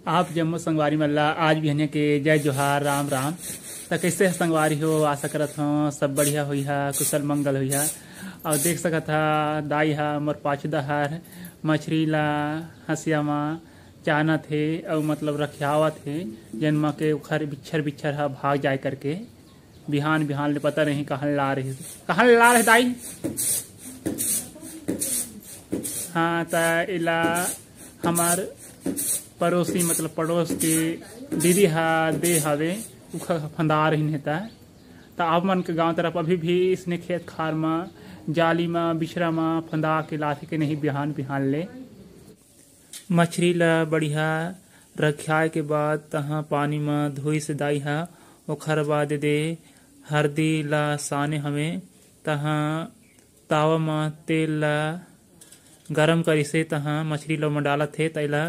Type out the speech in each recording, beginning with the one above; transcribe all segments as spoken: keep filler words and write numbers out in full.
आप जम्मो संगवारी मन ला आज बिहनिया के जय जोहार, राम राम। त कइसे ह संगवारी हो? आशा करत हव सब बढ़िया होइहा, कुशल मंगल होइहा। अउ देख सकत हा दाई हा मोर पाछू डहर मछरी ला हंसिया म चानत हे अउ मतलब रखियावत हे, जेन म के ओखर बिच्छर बिच्छर ह भाग जाए करके। बिहान बिहान ले पता नहीं कहाँ ला रही, कहाँ ला रही दाई। हाँ, त एला हमर पड़ोसी, मतलब पड़ोस के दीदी हा दे हवे, उखर फंदा रहिन हे त। त आप मन के गांव तरफ अभी भी इसने खेत खार म, जाली म, बिछरा म फंदा के लाथे के नहीं बिहान बिहान ले। मछरी ला बढ़िया रखियाए के बाद तहाँ पानी म धोइस दाई हा। ओखर बाद दे हरदी ला साने हवे, तहाँ तावा म तेल ला गरम करिसे, तहाँ मछरी ला ओमा डालत हे। तेला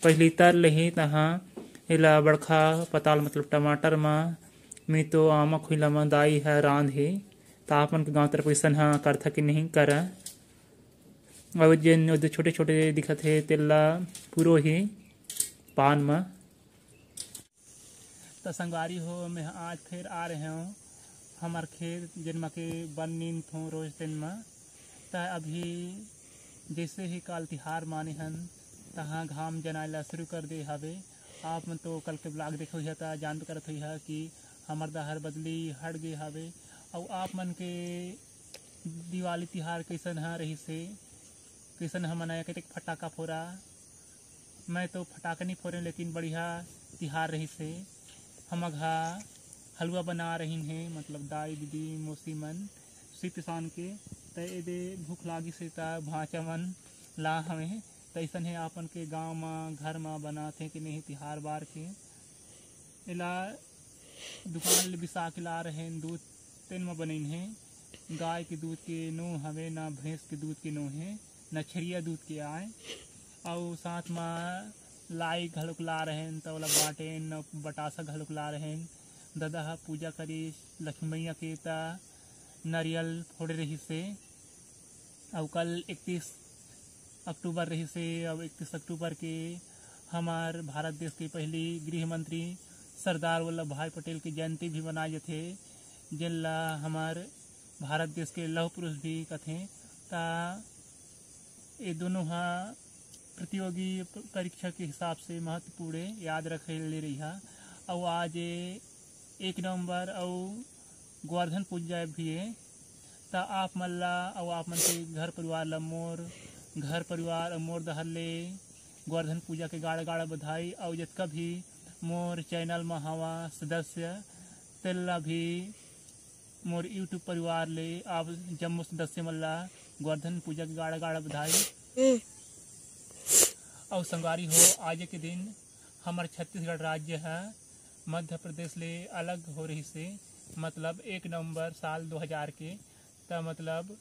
पहिली तर लेही, तहाँ एला बड़खा पताल, मतलब टमाटर म, मी तो आमा खुइला म दाई ह रांध हे। त आप मन के गांव तरफ अइसन ह करथा कि नहीं करा। अउ जेन ओदे छोटे-छोटे दिखत हे, तेला पुरो ही पान म। त संगवारी हो, मैं आज फिर आ रहे हूँ हमर खेत, जेन म के बन नींदथों रोज दिन म। त अभी जैसे ही काल तिहार माने हन, तहाँ घाम जनाए ला शुरू कर दे हवे। आप मन तो कल के vlog देखे होइहा, त जानबे करत होइहा कि हमर डहर बदली हट गे हवे। अउ आप मन के दिवाली तिहार कइसन ह रहिस हे, कइसन ह मनाया, कतेक फटाका फोरा। मैं तो फटाका नहीं फोरे, लेकिन बढ़िया तिहार रहिस हे। हमर घा हलवा बना रहिन हे, मतलब दाई, दीदी, मौसी मन सीत सान के। त एदे भूख लागिस हे, त भांचा मन ला हवे। त अइसन हे, आपन के गांव म, घर म बनाथे कि नहीं तिहार बार के। एला दुकान ले बिसा के ला रहेन, दूध तेन म बनइन हे। गाय के दूध के नो हवे, ना भैंस के दूध के नो हे, ना छेरिया दूध के आय। अउ साथ म लाई घलोक ला रहेन, त ओला बांटेन, अउ बतासा घलोक ला रहेन। ददा ह पूजा करिस लक्ष्मी मैया के, त नरियल फोड़े रहिस हे। अउ कल इकतीस अक्टूबर रहिस हे, अउ इकतीस अक्टूबर के हमर भारत देश के पहली गृह मंत्री सरदार वल्लभ भाई पटेल के जयंती भी मनाए जथे, जेन ला हमर भारत देश के लौह पुरुष भी कथे। त ये दोनों ह प्रतियोगी प-, परीक्षा के हिसाब से महत्वपूर्ण हे, याद रखे ले रहिहा। अउ आज एक नवंबर अउ गोवर्धन पूजा भी हे। त आप मन ला अउ आप मन के घर परिवार ला मोर घर परिवार अउ मोर डहर ले गोवर्धन पूजा के गाड़ा गाड़ा बधाई। अउ जतका भी मोर channel म हवा सदस्य, तेन ला भी मोर YouTube परिवार ले आप जम्मो सदस्य मन ला गोवर्धन पूजा के गाड़ा गाड़ा बधाई। अउ संगवारी हो, आज के दिन हमर छत्तीसगढ़ राज्य ह मध्य प्रदेश ले अलग हो रहिस हे, मतलब एक नवंबर साल दो हज़ार के। त मतलब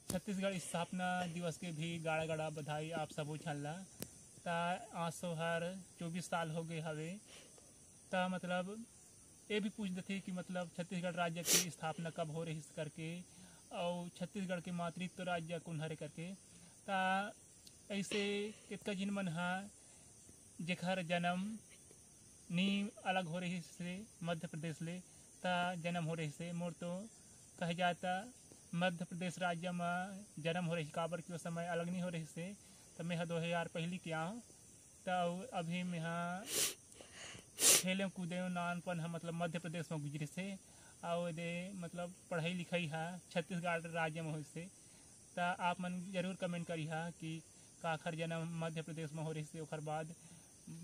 छत्तीसगढ़ स्थापना दिवस के भी गाड़ा गाड़ा बधाई आप सबो झन ला। त आसो हर चौबीस साल हो गए हवे। त मतलब ये भी पूछ देथे कि मतलब छत्तीसगढ़ राज्य के स्थापना कब हो रहिस करके, अउ छत्तीसगढ़ के मातृत्व राज्य कौन हरे करके। त ऐसे कितका झिन मन ह जेखर जन्म नी अलग हो रहिस हे मध्य प्रदेश ले, त जन्म हो रहिस हे। मोर तो कहे जाए त मध्य प्रदेश राज्य म जन्म हो रहिस, काबर कि ओ समय अलग नी हो रहिस हे। त मेंह दो हज़ार पहली के आंव, त अउ अभी मेंह खेले कूदे नानपन ह मतलब मध्य प्रदेश म गुजरिस हे। अउ एदे मतलब पढ़ाई लिखाई ह छत्तीसगढ़ राज्य म होइस हे। त आप मन जरूर comment करिहा कि काखर जन्म मध्य प्रदेश म हो रहिस हे, ओखर बाद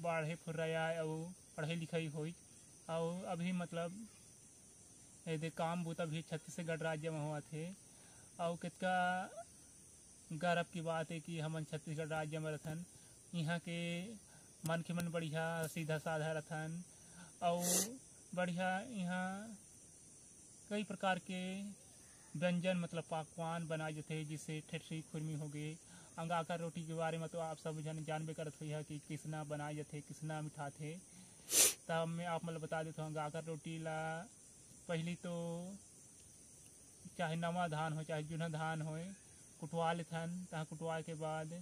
बाढ़े फुर्राए अउ पढ़ाई लिखाई होइस। अउ अभी मतलब एदे काम बूता भी छत्तीसगढ़ राज्य म होवत हे। अउ कितका गरब की बात हे कि हमन छत्तीसगढ़ राज्य म रथन। इहाँ के मनखे मन बढ़िया सीधा साधा रथन, अउ बढ़िया इहाँ कई प्रकार के व्यंजन मतलब पकवान बनाए जथे, जैसे ठेठरी खुरमी हो गे। अंगाकर रोटी के बारे म तो आप सब झन जानबे करत होइहा कि किसना बनाए जथे, किसना मिठाथे। त मैं आप मन ल बता देथव, अंगाकर रोटी ला पहली तो चाहे नवा धान होय, चाहे जूना धान होय, कुटवा लेथन। तहाँ कुटवाए के बाद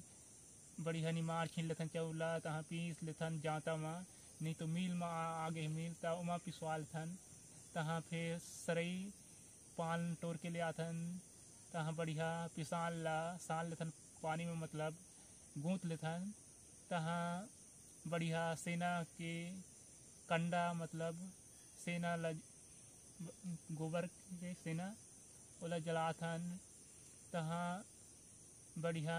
बढ़िया निमार छीन लेथन चाउर ला, तहाँ पीस लेथन जांता म, नहीं तो मिल म आ, आगे मिल, त ओमा पिसवा लेथन। तहाँ फिर सरई पान टोर के ले आथन, तहाँ बढ़िया पिसान ला सान लेथन, पानी में मतलब गूंथ लेथन। तहाँ बढ़िया सेना के कंडा, मतलब सेना ला, गोबर के सेना, ओला जलाथन। तहाँ बढ़िया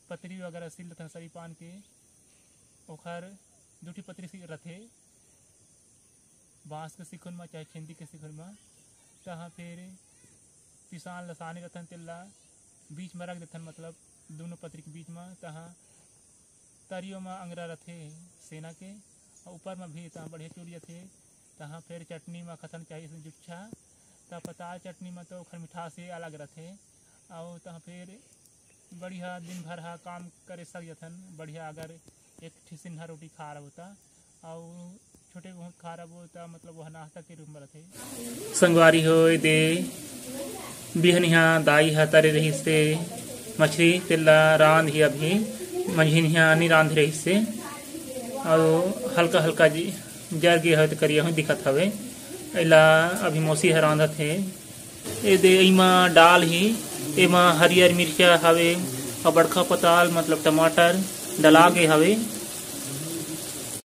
पतरी वगैरह सील लेथन सरी पान के। ओखर दू ठी पतरी सी रथे, बांस के सिखुन म चाहे छेंदी के सिखुन म। तहाँ फिर पिसान ल साने रथन, तेला बीच म रख देथन, मतलब दोनों पतरी के बीच म। तहाँ तरियो म अंगरा रथे सेना के, अउ ऊपर म भी तहाँ बढ़िया चुर जथे। तहाँ फिर चटनी म खथन चाही से जुच्छा, त पताल चटनी म तो ओखर मिठास ही अलग रथे। अउ तहाँ फिर बढ़िया दिन भर हा काम करे सक जथन। बढ़िया अगर एक ठिसिन हा रोटी खा रहो त, अउ छोटे बहुत खा रहो त, मतलब वह नाश्ता के रूप में रथे। संगवारी हो, ए दे बिहनिया दाई ह तरे रहिस ते मछली, तेला रांध ही अभी, मंझिनिया नी रांध रहिस ते, अउ हल्का हल्का जी जर गे हवे त करिया हूँ दिखत हवे। एला अभी मौसी ह रांधत हे। ए दे एमा डाल ही, एमा हरियर मिर्चा हवे, अउ बड़का पताल मतलब टमाटर डला गे हवे।